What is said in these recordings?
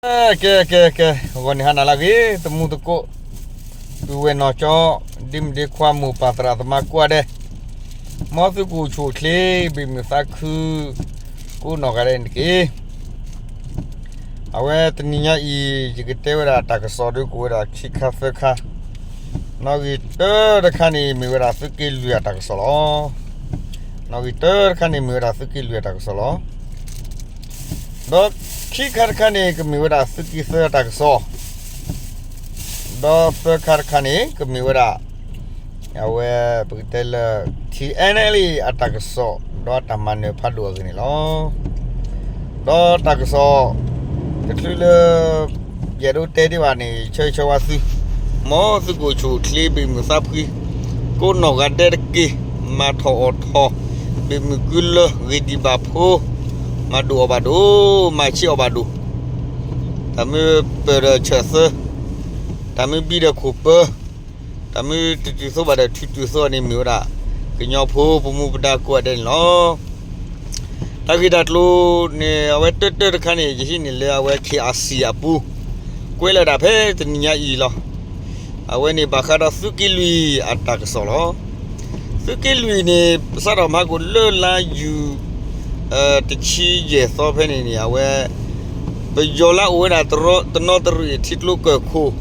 ကဲ ကဲ ကဲ ဂီၤန့ၣ်ဟါနၤလၢအဂ့ၤ သမူသကိး ပုၢ်ဝဲၢ်နီၢ်ကၠီ ဒ့မုၣ်ဒ့ခွါ မိၢ်ပၢ်သရၣ်သမါကိးဂၤဒဲး, မ်သုကအိၣ်ဆူၣ်အိၣ်ချ့ ဘၣ်မုာ်သးခု ကိးနီၢ်ဂၤဒဲးန့ၣ်တက့ၢ်. အဝဲတနံၤညါအံၤ ယကတဲဝဲဒၣ်တၢ်ကစီၣ်ဒုးကအိၣ်ဝဲဒၣ်ခံခါသၢခါ, နီၣ်ဂံၢ်တၢတခါန့ၣ် မ့ၢ်ဝဲဒၣ်သုးက့လွံၢ်အတၢ်ကစီၣ်လီၤ. နီၣ်ဂံၢ်တၢတခါန့ၣ် မ့ၢ်ဝဲဒၣ်သုးက့လွံၢ်အတၢ်ကစီၣ်လီၤ. ဒီးခံခါတခါန့ၣ် ကမ့ၢ်ဝဲဒၣ်သုးက့သၢအတၢ်ကစီၣ်, ဒီးသၢခါတခါန့ၣ် ကမ့ၢ်ဝဲဒၣ် အဝဲပကတဲလၢ ထံၣ်အဲၣ်နဲလ်အံၤ အတၢ်ကစီၣ် ဒီးတၢ်မၤနၢၤဖးဒိၣ်အဂ့ၢ်န့ၣ်လီၤ. ဒီးတၢ်ကစီၣ် တချုးလၢ ယအဲၣ်ဒိးတဲဒံးဘၣ်န့ၣ် ဆၢဂ့ၤဆၢဝါသု, မ်သုကအိၣ်ဆူၣ်အိၣ်ချ့ ဘၣ်မုာ်သးဖှံ ကိးနီၢ်ဂၤဒဲးတက့ၢ်. မၤထီၣ်အီၣ်ထီၣ် ဘၣ်မုာ်ကုလၢ ဂ့ၤဒံးဘၣ်ဖိ, မၤဒိၣ်အီၣ်ဘၣ်ဒိၣ်, မၤဆံးအီၣ်ဘၣ်ဒိၣ်, တၢ်မ့ၢ်ပၢၢ်ဒီးဆၢၣ်သၢ, တၢ်မ့ၢ်ဘံဒီးခိၣ်ပၢ, တၢ်မ့ၢ်တတုၤသိးဘၣ်ဒီး ထုးတုၤသိးန့ၣ် မ့ၢ်ဝဲဒၣ် ကညီဖိပမူပဒါကိးဂၤဒဲးန့ၣ်လီၤ. တၢ်ဂ့ၢ်တၢ်ကျိၤန့ၣ် အဝဲတၢတၢတခါန့ၣ် ယဟံးန့ၢ်လၢအဝဲ ခ့ၣ်အၣ်စံၣ်အပူၤ ကွဲးလီၤဝဲဒၣ်ဖဲတနံၤညါအံၤလီၤ. အဝဲန့ၣ်ဘၣ်ဃးဒီးသုးက့လွံၢ်အတၢ်ကစီၣ်လီၤ. သုးက့လွံၢ်န့ၣ် ပစးထီၣ်မၤဟါကိာ်လၢလါယူၤ တဆံယဲၢ်သီဖဲန့ၣ်န့ၣ် အဝဲ ပယီၤလၢအအိၣ်ဝဲဒၣ်တနီသရံၣ်ထံကျိကၢၢ်ခိၣ်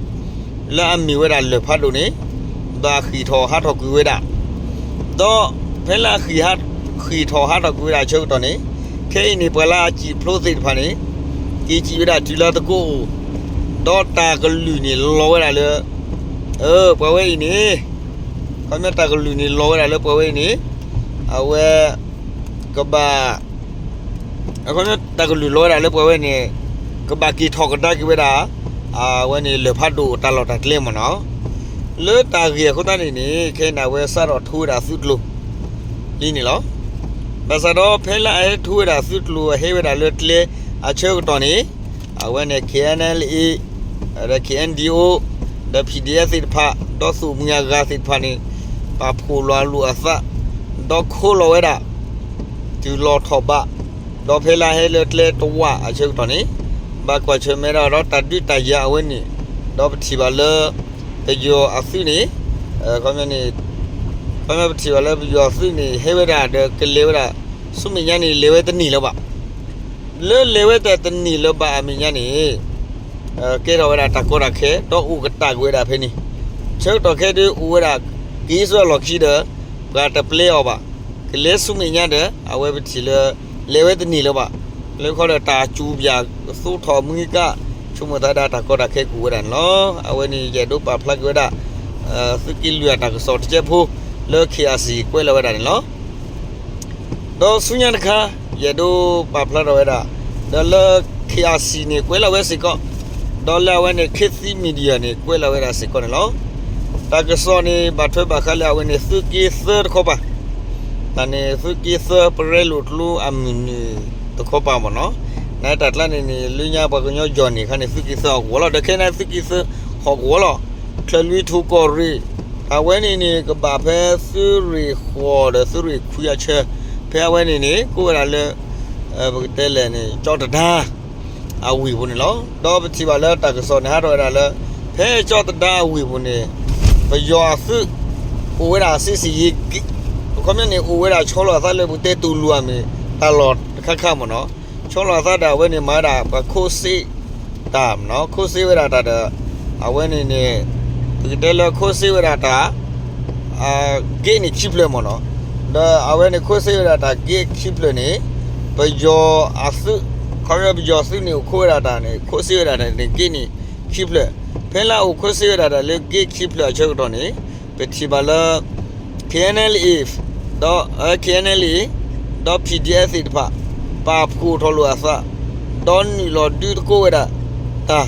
လၢအမ့ၢ်ဝဲဒၣ်လၢၢ်ဖးဒိၣ်န့ၣ် ဘၣ်ဃ့ၢ်ထီၣ်ဟးထီၣ်ကွံာ်ဝဲဒၣ်, ဒီးဖဲလၢအဃ့ၢ် ဃ့ၢ်ထီၣ်ဟးထီၣ်ကွံာ်ဝဲဒၣ်အဆၢကတီၢ်န့ၣ် ခဲအံၤန့ၣ် ပှၤလၢအစံၣ်ဖျိသ့ၣ်တဖၣ်န့ၣ် က့ၤစံၣ်ဝဲဒၣ်တုၤလၢသကိးအိၣ်, ဒီးတၢ်ကလုၢ်န့ၣ်လီၤဝဲဒၣ်လၢ ပှၤဝဲအံၤန့ၣ် ခီပညီတၢ်ကလုၢ်န့ၣ်လီၤဝဲဒၣ်လၢပှၤဝဲအံၤန့ၣ် အဝဲ ကဘၣ် အခီပညီတၢ်ကလုၢ်လီၤဝဲဒၣ်လၢပှၤဝဲန့ၣ် ကဘၣ်က့ၤထီၣ်ကဒါက့ၤဝဲဒၣ် အဝဲန့ၣ်လၢၢ်ဖးဒိၣ်တၢ်လီၢ်တၢ်ကျဲမ့ၢ်နီၤ. လၢတၢ်ဂ့ၢ်အဃိသတးန့ၣ်န့ၣ် ခဲအံၤန့ၣ် အဝဲစးထီၣ်ထိဝဲဒၣ်သုးကျိၤလံန့ၣ်လီၤ. ဘၣ်ဆၣ်ဒီးဖဲလၢအဟဲထိဝဲဒၣ်သုးကျိၤ အဟဲဝဲဒၣ်လၢကျဲအဆၢကတီၢ်န့ၣ် အဝဲန့ၣ် ခ့ၣ်အဲၣ်နဲလ်အ့ ဒီး ခ့ၣ်အဲၣ်ဒံၣ်အိ ဒီး ပီၣ်ဒံၣ်အ့ၣ်သ့ၣ်တဖၣ် ဒီးသုးမုၢ်အဂၤသ့ၣ်တဖၣ်န့ၣ် ပာ်ဖှိၣ်လီၤအလိာ်အသး ဒီးခိးလီၤဝဲဒၣ် တုၤလီၤထီၣ်ဘး ဒီးဖဲလၢဟဲလၢကျဲတဝၢ်အဆၢကတီၢ်န့ၣ် ဘၣ်ကွၢ်ဆၢၣ်မဲာ်ဒၣ်ဒီးတၢ်ဒုးတၢ်ယၤအဝဲန့ၣ် ဒီးပထံၣ်ဘၣ်လၢ ပယီၤအသုးန့ၣ် ခီပညီန့ၣ် ခီပညီပထံၣ်ဘၣ်လၢပယီၤအသုးန့ၣ် ဟဲဝဲဒၣ်ဒီးကလဲၤဝဲဒၣ် ဆူမဲာ်ညါန့ၣ် လဲၤဝဲတန့ၢ်လၢၤဘၣ်. လၢလဲၤဝဲတၢ်တန့ၢ်လၢၤဘၣ်အမဲာ်ညါန့ၣ် ကဲထီၣ်ဝဲဒၣ်တၢ်ကီတၢ်ခဲ ဒီးအိၣ်ကတၢၢ်ကွံာ်ဝဲဒၣ်ဖဲန့ၣ် ဆၢကတီၢ်ခဲဒုးအိၣ်ဝဲဒၣ် က့ၤဆူအလီၢ်ခံဒီး ပှၤတပျဲအီၤဘၣ်. ကလဲၤဆူမဲာ်ညါဒီး အဝဲပထံၣ်လၢ လဲၤဝဲတန့ၢ်လၢၤဘၣ်. လၢခီဒီးတၢ်စူၤပၠး သိထီၣ်မုၢ်ကၣ် ဆိကမိၣ်သးဒၣ်တၢ်ကီတၢ်ခဲကအိၣ်ဝဲဒၣ်န့ၣ်လီၤ. အဝဲန့ၣ်ယအဲၣ်ဒိးပာ်ဖျါက့ၤဝဲဒၣ် သုးက့လွံၢ်အတၢ်ကစီၣ်တကဲးဖိ လၢ ခ့ၣ်အၣ်စံၣ် ကွဲးလီၤဝဲဒၣ်န့ၣ်လီၤ. ဒီးဆူညါတခါ ယအဲၣ်ဒိးပာ်ဖျါထီၣ်ဝဲဒၣ် ဒီးလၢ ခ့ၣ်အၣ်စံၣ် န့ၣ် ကွဲးလီၤဝဲစ့ၢ်ကီး, ဒီးလၢအဝဲန့ၣ် ခ့သံ မီၣ်ဒံယၢၣ် န့ၣ် ကွဲးလီၤဝဲဒၣ်စ့ၢ်ကီးန့ၣ်လီၤ. တၢ်ကစီၣ်န့ၣ် ဘၣ်ထွဲဘၣ်ဃးလၢအဝဲန့ၣ် သုးက့သၢတခီပၤ, တၢ်န့ၣ် သုးက့သၢ ပရဲလိာ်ကျိအမုၢ်နုာ်တခီပၤမ့ၢ်နီၤ, နတၢ်ကျါန့ၣ်န့ၣ် လၢညါပှၤကညီယီၢ်န့ၣ်ခါန့ၣ် သုးက့သၢဟီၣ်ကဝီၤလီၤ, ဒီးခဲအံၤန့ၣ် သုးက့သၢဟီၣ်ကဝီၤလီၤ. ချၢၣ်လွံၢ်ထူၣ်ကီၢ်ရ့ၣ် အဝဲန့ၣ်န့ၣ် ကဘၣ်ဖဲသုးရ့ၣ်ဃိးဒီးသုးရ့ၣ်ခွံအဆၢ, ဖဲအဝဲန့ၣ်န့ၣ် ကိးဝဲဒၣ်လၢ ပကတဲလဲၣ်န့ၣ် ကၠီတဒါ အဝ့ၢ်ပူၤန့ၣ်လီၤ. ဒီးပထံၣ်ဘၣ်လၢတၢ်ကစီၣ်န့ၣ် ဟးထီၣ်ဝဲဒၣ်လၢ ဖဲကၠီတဒါအဝ့ၢ်ပူၤန့ၣ် ပယီၤအသုး အိၣ်ဝဲဒၣ် စ့စ့ယ့ အခီပညီန့ၣ် အိၣ်ဝဲဒၣ်ဆီလီၤအသးလၢပကတဲတူၢ်လိာ်အမ့ၢ် တၢ်လီၢ်တခါခါမ့ၢ်နီၤ, ဆီလီၤအသးဒီးအဝဲန့ၣ် မၤဝဲဒၣ်ပှၤခိးစ့တၢ်မ့ၢ်နီၤ, ခိးစ့ဝဲဒၣ်တၢ်ဒီး အဝဲန့ၣ်န့ၣ် ပကတဲလၢခိးစ့ဝဲဒၣ်တၢ် ဂ့ၢ်န့ၣ်ခံဖျၢၣ်မ့ၢ်နီၤ, ဒီးအဝဲန့ၣ်ခိးစ့ဝဲဒၣ်တၢ်ဂ့ၢ်ခံဖျၢၣ်န့ၣ် ပယီၤအသုး ခီဖျိပယီၤသုးန့ၣ် အိၣ်ခိးဝဲဒၣ်တၢ်န့ၣ် ခိးစ့ဝဲဒၣ်တၢ်န့ၣ် ဂ့ၢ်န့ၣ်ခံဖျၢၣ်, ဖဲလၢအအိၣ်ခိးစ့ဝဲဒၣ်တၢ်လၢဂ့ၢ်ခံဖျၢၣ်အဆၢကတီၢ်န့ၣ် ပထံၣ်ဘၣ်လၢ ခ့ၣ်အဲၣ်နဲလ်အ့ ဒီး ခ့ၣ်အဲၣ်နဲလ်အ့ ဒီး ပီၣ်ဒံၣ်အ့သ့ၣ်တဖၣ် ပာ်ဖှိၣ်ထီၣ်လိာ်အသး ဒီးနုာ်လီၤဒုးသကိးဝဲဒၣ်တၢ်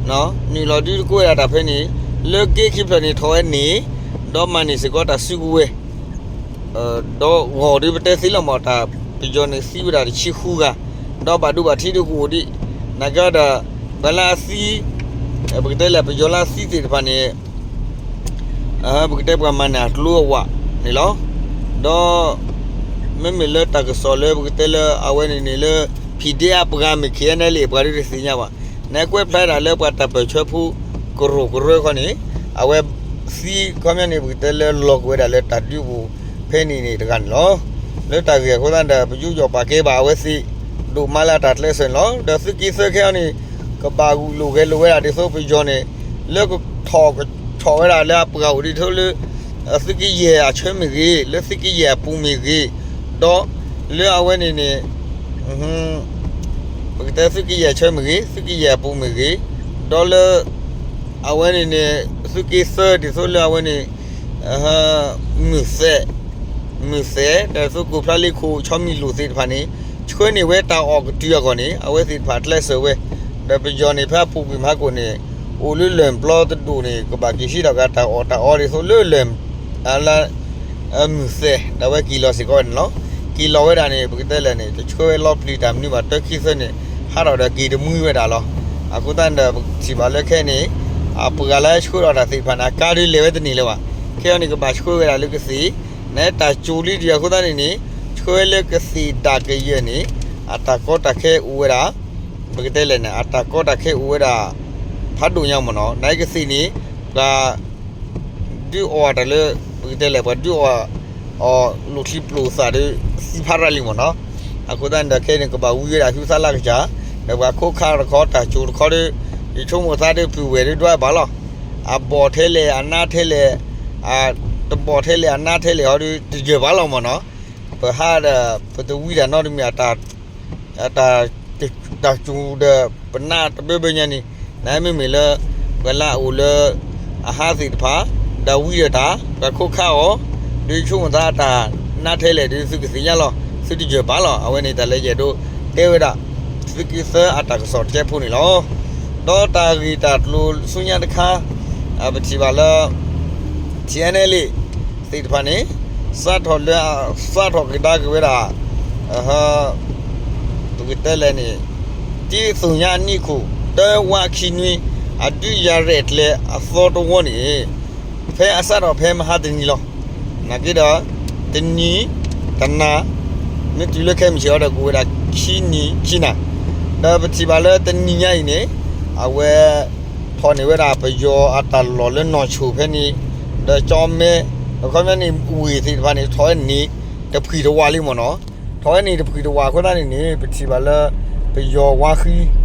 နုာ်လီၤဒုးသကိးဝဲဒၣ်တၢ်ဖဲန့ၣ် လၢဂ့ၢ်ခံဖျၢၣ်န့ၣ်ထီၣ်ဝဲန့ၣ် ဒီးမၤန့ၢ်စ့ၢ်ကီးတၢ်စုကဝဲၤ ဒီးဂီၤဒုးပတဲသ့လီၤမး တၢ်ပယီၤန့ၣ်သံဝဲဒၣ်တဆံဃုဂၤ ဒီးဘၣ်ဒိဘၣ်ထံးဒုးကအိၣ်ဒံး နာ်က့ဒီး ပှၤလၢအသံ ပကတဲလၢပယီၤလၢအသံသ့ၣ်တဖၣ်န့ၣ် ပကတဲပှၤမၤနၢၤအကျိအဝးန့ၣ်လီၤ. ဒီး မ့မ့ၢ်လၢတၢ်ကစီၣ်လၢပကတဲလၢအဝဲန့ၣ်န့ၣ်လၢ PDF အပှၤမ့ၢ် ခ့ၣ်အဲၣ်နဲလ်အ့ ပှၤဒုးတသ့ၣ်ညါဘၣ်. နကွဲးဖျါဒၣ်လၢပှၤတၢ်ပၢၢ်ဆၢဖိ ကရိၢ်ကရၢခီန့ၣ် အဝဲသံခီပညီန့ၣ် ပကတဲလၢလီၤကွံာ်ဝဲဒၣ်လၢတၢ်ဒုးပူၤဖဲန့ၣ်န့ၣ်တဂၤန့ၣ်လီၤ. လၢတၢ်ဂ့ၢ်အဃိသတးဒီး ပယူးယီၣ်ပာ်ကဲဘၣ်အဝဲသ့ၣ် ဒိၣ်မးလၢအတၢ်ကျဲးစၢးန့ၣ်လီၤ. ဒီးသုးက့သၢခဲအံၤန့ၣ် ကဘၣ်ဂုာ်လိာ်ဂဲၤလိာ်ဝဲဒၣ်ဒ်သိးပယီၤန့ၣ် လၢကထီၣ်ကဆီၣ်ဝဲဒၣ်လၢအပှၤအိၣ်ဒ်သိးလၢ သုးက့ယဲၢ်အဆၢမ့ၢ်ဂ့ၤ, လၢသုးက့ယဲၢ်အပူၤမ့ၢ်ဂ့ၤ, ဒီးလၢအဝဲန့ၣ်န့ၣ် ပကတဲသုးက့ယဲၢ်အဆၢမ့ၢ်ဂ့ၤ, သုးက့ယဲၢ်အပူၤမ့ၢ်ဂ့ၤ, ဒီးလၢ အဝဲန့ၣ်န့ၣ် သုးက့သၢဒ်သိးလၢအဝဲန့ၣ် မုၢ်သဲး, မုၢ်သဲး ဒီးသုးခိၣ်ဖျါလ့ခိၣ် ဆီမံၤလိာ်သ့ၣ်တဖၣ်န့ၣ် ဆှၢန့ၢ်ဝဲတၢ်အီၣ်ကတုၤအဂီၢ်န့ၣ် အဝဲသ့ၣ်တဖၣ်ကျဲးစၢးဝဲ, ဒီးပယီၤန့ၣ် ဖဲအပူၤကွံာ်မဟါကိၣ်န့ၣ် အိၣ်လၢလၢၢ်ပျီတဒိၣ်န့ၣ် ကဘၣ်က့ၤဟံးထီၣ်က့ၤတၢ်အီၣ်တၢ်အီဒ်သိးလၢလၢၢ် လၢ မုၢ်သဲး ဒီးအဝဲက့ၤလီၤစ့ၢ်ကီးဝဲန့ၣ်လီၤ. က့ၤလီၤဝဲဒၣ်န့ၣ် ပကတဲလဲၣ်န့ၣ် တဆှၢဝဲလီၤပျံၤတၢ်မနုၤဘၣ် တၢခံသၢန့ၣ် ဟးထီၣ်ဒီးက့ၤတမှံဝဲဒၣ်လီၤ. အဃိသတးန့ၣ်ဒီး ပထံၣ်ဘၣ်လၢခဲအံၤန့ၣ် အပှၤလၢဆှၢထီၣ်တၢ်သ့ၣ်တဖၣ်န့ၣ် အကါဒုးလဲၤဝဲတန့ၢ်လၢၤဘၣ်. ခဲအံၤန့ၣ် ကဘၣ်ဆှၢဝဲဒၣ်လၢကသ့ၣ် နတၢ်စူၤလံဒံးအဃိသတးန့ၣ်န့ၣ် ဆှၢဝဲလၢကသ့ၣ်ဒၣ်ကယဲၢ်န့ၣ် အတၢ်ကီတၢ်ခဲအိၣ်ဝဲဒၣ် ပကတဲလဲၣ်န့ၣ် အတၢ်ကီတၢ်ခဲအိၣ်ဝဲဒၣ် ဖးဒိၣ်ညါမ့ၢ်နီၤ. နကသ့ၣ်န့ၣ် ပှၤ ဒုးအီၣ်တၢ်လၢ ပကတဲလဲၣ် ပှၤဒုးအီၣ် အီၤလိာ်ချံပျိာ်သးဒီး သံဖးရၣ်လံမ့ၢ်နီၤ. အဃိသတးန့ၣ်ဒီး ခဲအံၤန့ၣ် ကဘၣ်ဝံဝဲဒၣ်ဟုသၣ်လၢကစၢ် ဒီးပှၤခိးခးတခီ တၢ်စူၤတခီဒီး ယဆိကမိၣ်သးဒီး ပုၢ်ဝဲၢ်ဒီးဒွးဘၣ်လီၤ. အဘီၣ်ထဲလဲၣ် အနါထဲလဲၣ် အတဘီၣ်ထဲလဲၣ် အနါထဲလဲၣ်ဟီဒီး တယၢၢ်ဘၣ်လီၤမ့ၢ်နီၤ. ပဟးဒီး ပတဝံတၢ်နီတမံၤ တၢ်စူၤဒီးပနါတဘၢဘၢညါန့ၣ် နမ့မ့ၢ်လၢ ပှၤလၢအအိၣ်လၢ အဟးသ့ၣ်တဖၣ် ဒီးဝံဒီးတၢ် ပှၤခိးခးအီၤ ဒီးဆိကမိၣ်သးတၢ်နါထဲလဲၣ်ဒီး သုကသ့ၣ်ညါလီၤ သုတယၢၢ်ဘၣ်လီၤ. အဝဲန့ၣ်တၢ်လၢယအဲၣ်ဒိးတဲဝဲဒၣ် သုးက့သၢအတၢ်ကစီၣ်တကဲဖိန့ၣ်လီၤ. ဒီးတၢ်ဂ့ၢ်တၢ်ကျိၤဆူညါတခါ ပထံၣ်ဘၣ်လၢ ထံၣ်အဲနဲလံ သ့ၣ်တဖၣ်န့ၣ် စးထီၣ်လၢ စးထီၣ်ကဒါက့ၤဝဲဒၣ် ပကတဲလဲၣ်န့ၣ် တံသုးညါအနံၣ်ခိၣ် တၢဝးခံနွံ အဒုးယၤရဲၣ်ကျဲၤအသီတဝီန့ၣ် ဖဲအစးထီၣ်ဖဲမဟါတနံၤလီၤ. နာ်က့ဒီး တနံၤ တနၤ မ့ၢ်တုၤလၢခဲမုၢ်ဆ့ၣ်အီၤဒီး ကအိၣ်ဝဲဒၣ်ခံနံၤခံနၤ ဒီးပထံၣ်ဘၣ်လၢတနံၤညါအံၤန့ၣ် အဝဲ ထီၣ်န့ၢ်ဝဲဒၣ်ပယီၤအတၢ်လီၢ်လၢနီၢ်ဆိၣ်ဖဲန့ၣ် ဒီးကၠီမဲ အခီပညီန့ၣ် ဝ့ၢ်သ့ၣ်တဖၣ်န့ၣ် ထီၣ်ဝဲန့ၣ် တဖှံၣ်တဝးလံမ့ၢ်နီၤ. ထီၣ်ဝဲန့ၣ်တဖှံၣ်တဝးအဃိသတးန့ၣ်န့ၣ် ပထံၣ်ဘၣ်လၢ ပယီၤဝါဃံ တ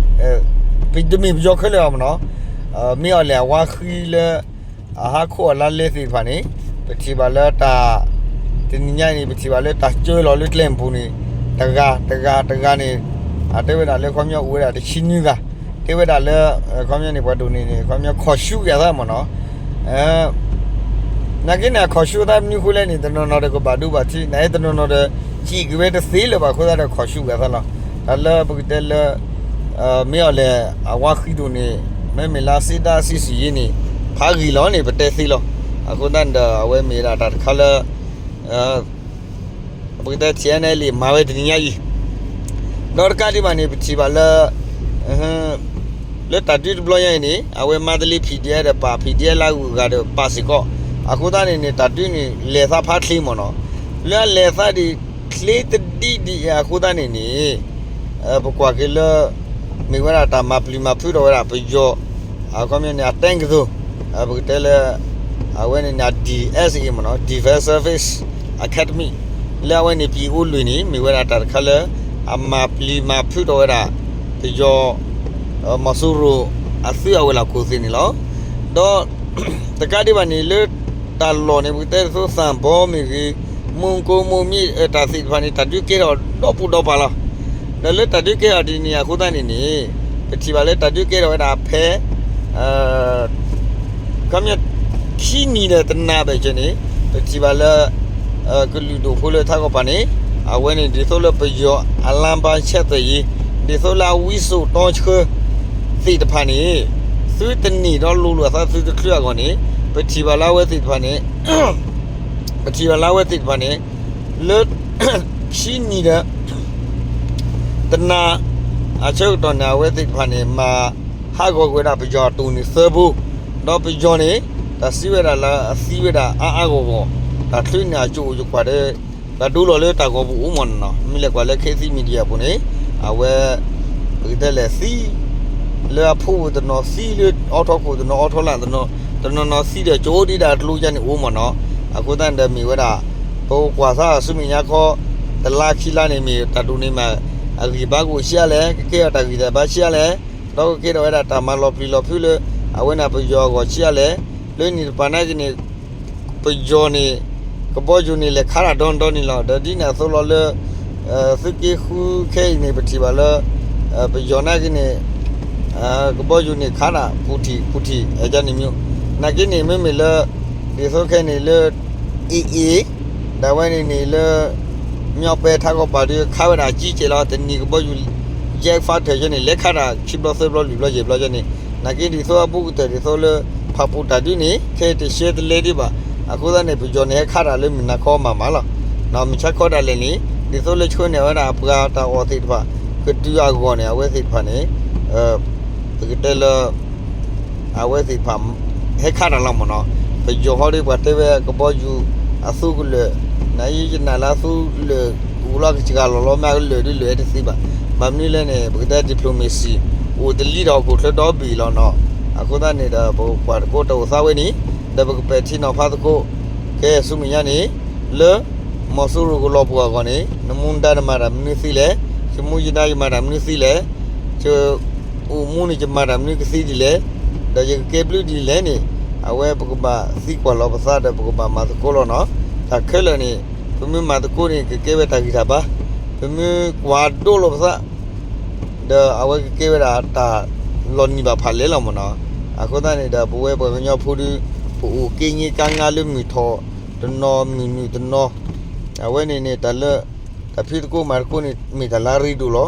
မ့ၢ်ပယီၤခဲလၢာ်ဘၣ်မ့ၢ်နီၤ မ့ၢ်အီၤလဲၣ်အဝါဃံလၢ အဟးခိၣ်အလါလဲသ့ၣ်တဖၣ်န့ၣ် ပထံၣ်ဘၣ်လၢတၢ် တနံၤညါအံၤန့ၣ် ပထံၣ်ဘၣ်လၢတၢ်ကၢလီၤလၢကျဲမုၢ်ပူၤန့ၣ် တဂၤ တဂၤ တဂၤန့ၣ် အတဲဝဲဒၣ်လၢခီပညီအိၣ်ဝဲဒၣ်တဆံနွံဂၤ တဲဝဲဒၣ်လၢ ခီပညီန့ၣ် ပှၤဒိၣ်န့ၢ်န့ၣ် ခီပညီခီၣ်ဆူက့ၤအသးမ့ၢ်နီၤ နာ်က့န့ၣ် အခီၣ်ဆူအသးမနုၤအဃိလဲၣ်န့ၣ် တနီၤနီၤဒီးကဘၣ်ဒိဘၣ်ထံး နအဲၣ်တနီၤနီၤဒီး စံးက့ၤဝဲတသ့လၢၤဘၣ်အဃိသတးဒီးခီၣ်ဆူက့ၤအသးလီၤ. တၢ်လၢပကတဲလၢ မ့ၢ်အီၤလဲၣ် အဝါဃံဒိၣ်န့ၣ် မ့မ့ၢ်လၢစ့ဒၣ်စံစံယ့န့ၣ် ဖးဂ့ၤလီၤန့ၣ် ပတဲသ့လီၤ. အဃိသတးန့ၣ်ဒီး အဝဲမ့ၢ်ဒၣ်တၢ်တခါလၢ ပကတဲ ထံၣ်အဲနဲလံ မၤဝဲတနံၤညါအံၤ ဒီးတကးဒံးဘၣ်န့ၣ် ပထံၣ်ဘၣ်လၢ လၢတၢ်ဒုးတဘျီညါအံၤန့ၣ် အဝဲမၤတလ့ ဖံၣ်ဒံးအဲၣ်ဒီးပာ် ဖံၣ်ဒံးအဲၣ်လၢအဂုၤအဂၤဒီးပာ်စ့ၢ်ကီး အဃိသတးန့ၣ်န့ၣ် တၢ်ဒုးန့ၣ် လဲၤသးဖးချ့မ့ၢ်နီၤ လၢအလဲၤသးဒ်ချ့တဒံဒံးအဃိသတးန့ၣ်န့ၣ် ပကွၢ်က့ၤလၢ မ့ၢ်ဝဲဒၣ်တၢ်မၤပျံၤမၤဖုးထီၣ်ဝဲဒၣ်ပယီၤ အခီပညီန့ၣ် အတၢ်ကသိး ပကတဲလၢ အဝဲန့ၣ်န့ၣ် DSA မ့ၢ်နီၤ Defense Service Academy လၢအဝဲန့ၣ် ပံၤအိလွံၢ်န့ၣ် မ့ၢ်ဝဲဒၣ်တၢ်တခါလၢ အမၤပျံၤမၤဖုးထီၣ်ဝဲဒၣ် ပယီၤ မီၤစိရိၤအသုးအဝဲၤလီၢ်ခိၣ်သ့ၣ်န့ၣ်လီၤ. ဒီး တကးဒံးဘၣ်န့ၣ် လၢတၢ်လီၢ်န့ၣ် ပကတဲဒ်သိးသၣ်ဘီမ့ၢ်ဂ့ၤ မူကိမိၢ်မ့ၢ် တၢ်သ့ၣ်တဖၣ်န့ၣ် တၢ်ဒုးကဲထီၣ်ဒီပူၤဒီပၤလီၤ. ဒီးလၢတၢ်ဒုးကဲထီၣ်ဒ်န့ၣ်အဃိသတးန့ၣ်န့ၣ် ပထံၣ်ဘၣ်လၢတၢ်ဒုးကဲထီၣ်ဝဲဒၣ်ဖဲ ခီပညီ ခံနံၤဒီးတနၤဘၣ်ကဲန့ၣ် ပထံၣ်ဘၣ်လၢ ကလုာ်ဒိၣ်ဖိလၢထးကီၢ်ပၤန့ၣ် အဝဲန့ၣ်ဒ်သိးလၢပယီၤအလါဘါဆဲးသွဲၣ်ယံၤ ဒ်သိးလၢအဝံစိာ်တီဆှၢ သ့ၣ်တဖၣ်န့ၣ် သုတန့ၢ်ဒီးလိၤလိာ်အသးသုတချုးအဂီၢ်န့ၣ် ပထံၣ်ဘၣ်လၢအဝဲသ့ၣ်တဖၣ်န့ၣ် ပထံၣ်ဘၣ်လၢအဝဲသ့ၣ်တဖၣ်န့ၣ် လၢ ခံနံၤဒီး တနၤ အဆၢကတီၢ်န့ၣ် အဝဲသ့ၣ်တဖၣ်န့ၣ် မၤဟးဂီၤကွံာ်ဝဲဒၣ်ပယီၤအတိၢ်န့ၣ်သၢဘိ, ဒီးပယီၤန့ၣ် တၢ်စံးဝဲဒၣ်လၢအသံဝဲဒၣ်အါအါဂီၢ်ဂီၢ်, တၢ်ချုးန့ၣ်အကိးအိၣ်ယကွၢ်ဒီး ပှၤဒိလီၤလၢတၢ်ဂီၤပူၤအိၣ်မ့ၢ်နီၤနီၤ, မ့ၢ်လဲၤကွၢ်လၢ ခေတ်သစ် Media အပူၤန့ၣ် အဝဲ ပကတဲလဲၣ်သံ လၢအဖှိၣ်ပူၤတနီၤသံလၢအီထီခိၣ် တနီၤအီထီလာ် တနီၤနီၤသံဒီးကၠိဒံးဒၣ်ကျိကန့ၣ်အိၣ်မ့ၢ်နီၤ. အဃိသတးန့ၣ်ဒီးမ့ၢ်ဝဲဒၣ် ပကွၢ်ဆၢဆူမဲာ်ညါခီ တလါခံလါန့ၣ်မ့ၢ်တၢ်ဒိးန့ၢ်မး အဂံၢ်ဘါကအိၣ်ဆံးအါလဲၣ်, ကကဲထီၣ်တၢ်ဂံၢ်တၢ်ဘါဆံးအါလဲၣ်, ဒီးကကဲထီၣ်ဝဲဒၣ်တၢ်မၤလီၤပျံၤလီၤဖုးလၢ အဝဲန့ၣ်ပယီၤအဂီၢ်ဆံးအါလဲၣ်, လၢနံၣ်တပၤနာ်က့န့ၣ် ပယီၤန့ၣ် ကဘီယူၤန့ၣ် လဲၤခးတၢ်ဒီနဒီန့ၣ်လီၤ. ဒီးဒ်န့ၣ်အသိးလီၤလၢ သုးက့ဃုခဲအံၤန့ၣ် ပထံၣ်ဘၣ်လၢ ပယီၤနာ်က့န့ၣ် ကဘီယူၤန့ၣ်ခးတၢ်ပူၤထံၣ်ပူၤထံၣ် အကန့ၣ်မ့ၢ် နာ်က့န့ၣ် မ့မ့ၢ်လၢ ဒ်သိးခဲန့ၣ်လၢ AA ဒၣ်ဝဲန့ၣ်န့ၣ်လၢ မၠီၣ်ပဲထးကီၢ်ပၤဒုးခးဝဲဒၣ်ကံကဲးလီၤ. တနံၤကဘီယူၤ jet fighter ကန့ၣ် လဲၤခးတၢ်ခံဘျီသၢဘျီလွံၢ်ဘျီယဲၢ်ဘျီကန့ၣ် နာ်က့ဒ်သိးအဘူးကတၢၢ်ဒ်သိးလၢ ဖးပူၤတၢ်ဒုးန့ၣ် ခဲအံၤတရှဲတလဲဒံးဘၣ်. အဃိသတးန့ၣ် ပယီၤန့ၣ်ဟဲခးတၢ်လၢမုၢ်နၤခီမးမးလီၤ. မုၢ်ဆါခီဒၣ်လဲာ်န့ၣ် ဒ်သိးလၢဆှၢန့ၢ်ဝဲဒၣ်အပှၤတၢ်အီၣ်သ့ၣ်တဖၣ် ကတုၤအဂီၢ်န့ၣ် အဝဲသ့ၣ်တဖၣ်န့ၣ် ပကတဲလၢ အဝဲသ့ၣ်တဖၣ် ဟဲခးတၢ်လီၤမ့ၢ်နီၤ. ပယီၤဟီဒီးပှၤတဲဝဲကဘီယူၤ အသူကလၢာ် နယယနာ်လၢအသူလၢာ်အိၣ်လီၤကစှၤလီၤလီၤ မ့ၢ်အကလၢာ်ဒုးလၢာ်ဟဲတသ့ဘၣ်. ဘၣ်မနုၤလဲၣ်န့ၣ် ပကတဲ diplomacy အိၣ်တလံဒီးဟီၣ်ခိၣ်ချၢဒီဘ့ၣ်လီၤနီၤ. အဃိသတးန့ၣ်ဒီး ပကကွၢ်သကိးတၢ်အိၣ်သးဝဲန့ၣ် ဒီးပကပဲာ်ထံနီၤဖးသကိး ကဲဆူမဲာ်ညါန့ၣ် လၢ မီၤစိရိၤကလီၤပှီၢ်အဂီၢ်န့ၣ် နမူနဒါနမၤတၢ်မနုၤသ့လဲၣ်, ယမူယဒါယမၤတၢ်မနုၤသ့လဲၣ်, ယအိၣ်မူန့ၣ်ယမၤတၢ်မနုၤကသ့ဒ်လဲၣ်, ဒီးယကကဲဘျုးဒ်လဲၣ်န့ၣ် အဝဲပကဘၣ်သံကွၢ်လီၤပသးဒီးပကဘၣ်မၤသကိးလီၤနီၤ. တၢ်ခဲလၢာ်န့ၣ် ပမ့ၢ်မၤသကိးန့ၣ် ကကဲဝဲတၢ်ဂံၢ်တၢ်ဘါ, ပမ့ၢ်ကွၢ်ဒိလီၤပသး ဒီးအဝဲကကဲဝဲဒၣ်တၢ်လီၤနံၤဘၣ်ဖးလဲၢ်လီၤမ့ၢ်နီၤ. အဃိသတးန့ၣ်ဒီး ပဝဲပှၤကညီဖိဒုး ပအိၣ်က့ၤင့ၤကါငါလၢမုၢ်ထီၣ်တနီၤမုၢ်နုာ်တနီၤ, အဝဲန့ၣ်န့ၣ် တၢ်လၢ တၢ်ဖံးသကိးမၤသကိးန့ၣ် မ့ၢ်တၢ်လၢအရ့ဒိၣ်လီၤ.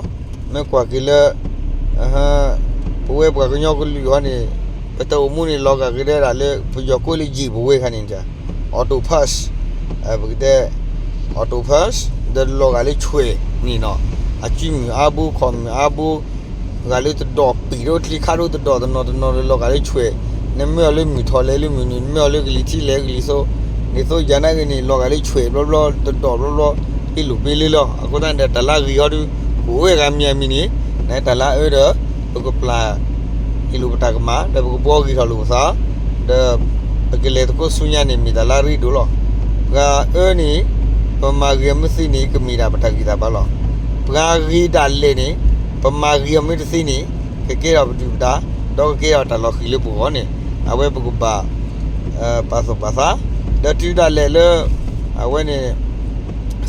မ့ၢ်ကွၢ်က့ၤလၢ ပဝဲပှၤကညီကလုာ်အံၤန့ၣ် ပတၢ်အိၣ်မူန့ၣ် လီၤဂာ်က့ၤဒၣ်လၢ ပယီၤကိးလၢယံာ်ပဝဲခါန့ၣ် octopus, ပကတဲ octopus ဒီးလီၤဂာ်လၢဆွဲၣ်န့ၣ်နီၤ, အစုမုၢ်အါဘိ ခီၣ်မုၢ်အါဘိ ဂာ်လၢတဒီးပံာ်ဒိၣ်ချံခါဒိၣ်တဒီးတနီၤတနီၤဒီးလီၤဂာ်လၢဆွဲၣ်, နမ့ၢ်အီၤလၢမုၢ်ထီၣ်လဲၣ် လၢမုၢ်နုာ် နမ့ၢ်အီၤလၢကလံၤထံးလဲၣ်ကလံၤစိး, ဒ်သိးယၤနာ်က့န့ၣ် လီၤဂာ်လၢဆွဲၣ်ဘျီဘျီ တဒီးဘျီဘျီ ပ့လိာ်ပ့လ့လီၤ. အဃိသတးန့ၣ်ဒီး တၢ်လၢအဂ့ၤဟီဒုး ကအိၣ်ဝဲဂၤမံၤအမံၤန့ၣ် နတၢ်လၢအအၢဒီး ပကပျၢ် ဟ့ၣ်လိာ်ပတၢ်ကမၣ် ဒီးပကဘှီဂ့ၤထီၣ်လိာ်ပသး ဒီး ပကလဲၤသကိးဆူညါန့ၣ် မ့ၢ်တၢ်လၢအရ့ဒိၣ်လီၤ. ပှၤအၢန့ၣ် ပမၤဂ့ၤအမ့ၢ်သ့န့ၣ် ကမ့ၢ်ဒၣ်ပတၢ်ဂံၢ်တၢ်ဘါလီၤ. ပှၤဂ့ၤဒၣ်လဲာ်န့ၣ် ပမၤဂ့ၤအမ့ၢ်တသ့န့ၣ် ကကဲထီၣ်ပဒုၣ်ပဒါ ဒီးကကဲထီၣ်တၢ်လီၤဃံၤလၢပဂီၢ်န့ၣ် အဝဲပကဘၣ် ပာ်သူၣ်ပာ်သး ဒီးတုၤဒၣ်လဲာ်လၢ အဝဲန့ၣ်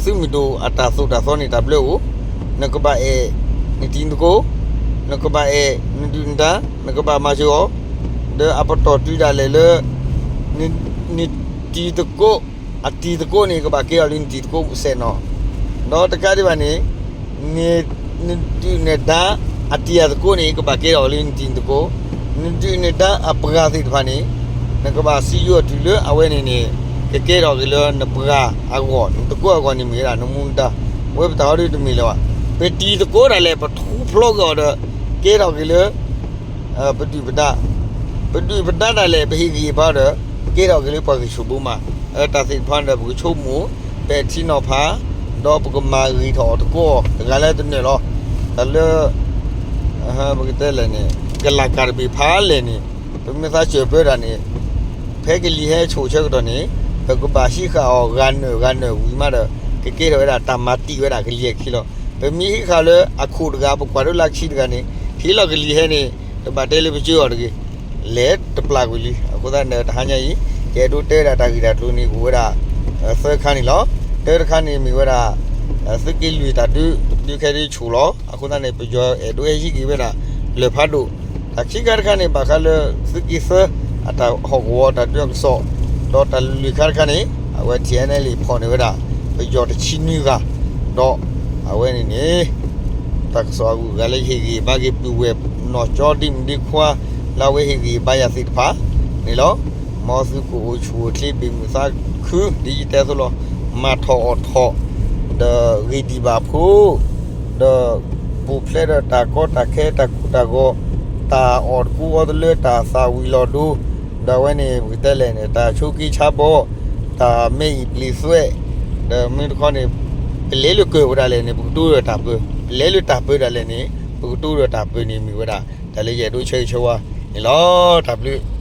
သုးမုၢ်ဒိၣ်အတၢ်သိၣ်တၢ်သီန့ၣ် တၢ်ဘျၢအိၣ်, နကဘၣ်အဲၣ် နတံၤနသကိး, နကဘၣ်အဲၣ် နဒုၣ်နဒါ, နကဘၣ်မၤစၢၤအီၤ, ဒီးအပတီၢ်တုၤဒၣ်လဲာ်လၢ နတံၤသကိး, အတံၤသကိးန့ၣ် ကဘၣ်ကဲထီၣ်လၢနတံၤသကိးစဲးနီၤ, ဒီးတကးဒံးဘၣ်န့ၣ် နဒုၣ်နဒါ အတံၤအသကိးန့ၣ် ကဘၣ်ကဲထီၣ်လၢနတံၤသကိး, နဒုၣ်နဒါအပှၤသ့ၣ်တဖၣ်န့ၣ် နကဘၣ်စံယိၤအတုၤလၢအဝဲန့ၣ်န့ၣ် ကကဲထီၣ်က့ၤလၢနပှၤအဂီၢ် နသကိးအဂီၢ်န့ၣ်မ့ၢ်ဝဲဒၣ် နမူနဒါ, ဝဲပတၢ်ဟီဒုတမ့ၢ်လၢၤဘၣ်. ပတံၤသကိးဒၣ်လဲာ် ပထူဖျီက့ၤအီၤဒီး ကဲထီၣ်က့ၤလၢ ပဒုၣ်ပဒါ, ပဒုၣ်ပဒါဒၣ်လဲာ် ပဟ့ၣ်ဂံၢ်ဟ့ၣ်ဘါဒီး ကဲထီၣ်က့ၤလၢပှၤဂံၢ်ဆူၣ်ဘိမး, တၢ်သ့ၣ်တဖၣ်ဒီး ပကဆိကမိၣ် ပဲာ်ထံနီၤဖး ဒီးပကမၤဂ့ၤထီၣ်အီၤသကိး တဂၤလၢတနၢၤလီၤ. တၢ်လၢ ပကတဲလဲၣ်န့ၣ် ကလၤကၢ်တဘ့ၣ်ဖးလဲၣ်န့ၣ် ပမ့ၢ်သးစၢၢ်ပၢတၢ်န့ၣ် ဖဲကလံၤဟဲဆိၣ်ဆၢကတီၢ်န့ၣ် ပကဘၣ်ဟံးဃာ်အီၤဂၤနၢၤဂၤနၢၤဝံၤမးဒီး ကကဲထီၣ်ဝဲဒၣ်တၢ်မၤတံၢ်ဝဲဒၣ်ကလံၤဟဲခံလီၤ. ပမ့ၢ်ဟံးဃာ်လၢအခိၣ်တဂၤ ပကွၢ်ဒိလၢခံတဂၤန့ၣ် ဟ့ၣ်လီၤကလံၤဟဲန့ၣ် တဘၣ်တဲလၢပစၢၤအီၤတဂ့ၤ လဲၤတပျၢ်ကွံာ်လံ. အဃိသတးန့ၣ် တဟါညါအံၤ ယအဲၣ်ဒိးတဲဝဲဒၣ်တၢ်ဂ့ၢ်တၢ်ကျိၤန့ၣ် အိၣ်ဝဲဒၣ် သၢခါန့ၣ်လီၤ. တၢတခါန့ၣ်မ့ၢ်ဝဲဒၣ် သုးက့လွံၢ်တၢ်ဒုး ဒုးခဲဒုးဆူၣ်လီၤ. အဃိသတးန့ၣ် ပယီၤအဲၣ်ဒိးဟဲဟံးက့ၤဝဲဒၣ် လၢၢ်ဖးဒိၣ်. တၢ်ခံခါတခါန့ၣ် ဘၣ်ဃးလၢ သုးက့သၢ အတၢ်ဟီၣ်ကဝီၤတၢ်ဒုးအကစီၣ် ဒီးတၢ်လွံၢ်ခါတခါန့ၣ် အဝဲ TNLA ဖီၣ်န့ၢ်ဝဲဒၣ် ပယီၤတဆံနွံဂၤ ဒီး အဝဲန့ၣ်န့ၣ် တၢ်ကစီၣ်အဂုၤအဂၤလၢယဟ့ၣ်ဂံၢ်ဘါက့ၤပုၢ်ဝဲၢ် နီၢ်ကၠီဒ့မုၣ်ဒ့ခွါ လၢအဝဲဟ့ၣ်ဂံၢ်ဘါယၤသ့ၣ်တဖၣ်န့ၣ်လီၤ. မ်သုကအိၣ်ဆူၣ်အိၣ်ချ့ ဘၣ်မုာ်သးခု ဒ်ယတဲအသိးလီၤ. မၤထီၣ်အီၣ်ထီၣ် ဒီးဂ့ၤဒံးဘၣ်အဖိ ဒီးပူၤဖျဲးဒီးတၢ်ကီတၢ်ခဲ တၢ်ကိၢ်တၢ်ဂီၤ တၢ်အီၣ်တကူအီတလၢ တၢ်သၣ်ဝံၤလီၤဒိ ဒီးအဝဲန့ၣ် ပကတဲလဲၣ်န့ၣ် တၢ်ဆိးက့ဆါဘီ တၢ်မဲအံၤပျံၤသွဲၣ် ဒီးမ့ၢ်တခီန့ၣ် ပလဲၤလၢကၢၢ်ဝဲဒၣ်လဲာ်န့ၣ် ပကတိၤဒီးတၢ်ပၢ, ပလဲၤလၢတၢ်ပၢဒၣ်လဲာ်န့ၣ် ပကတိၤဒီးတၢ်ပၢန့ၣ်မ့ၢ်ဝဲဒၣ် တၢ်လၢယအဲၣ်ဒိးဆၢဂ့ၤဆၢဝါန့ၣ်လီၤ. တၢ်ဘျုး